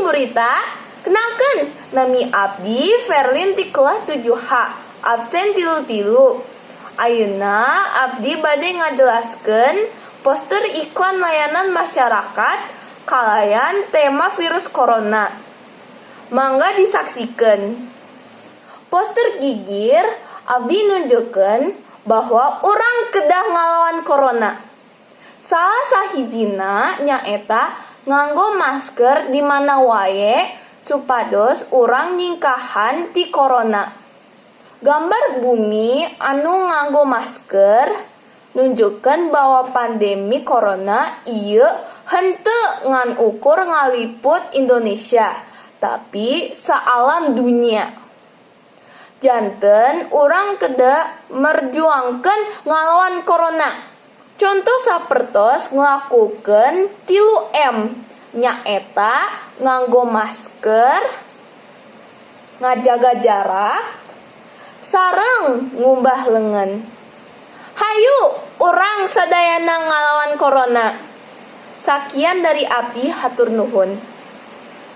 Wilujeng, Bu Rita. Kenalkeun, nami abdi Verlin ti kelas 7H, absen 33. Ayeuna abdi bade ngajelaskeun poster iklan layanan masyarakat kalayan tema virus corona. Mangga disaksikeun. Poster gigir abdi nunjukkeun bahwa urang kedah ngalawan corona. Salah sahijina nyaeta nganggo masker di mana wae supados urang nyingkahan ti corona. Gambar bumi anu nganggo masker nunjukkeun bahwa pandemi corona ieu henteu ngan ukur ngaliput Indonesia, tapi saalam dunia. Janten urang kedah merjuangkeun ngalawan corona. Contoh sapertos nglakukeun 3M, nyaeta nganggo masker, ngajaga jarak, sareng ngumbah leungeun. Hayu urang sadayana ngalawan corona. Sakian dari abdi, hatur nuhun.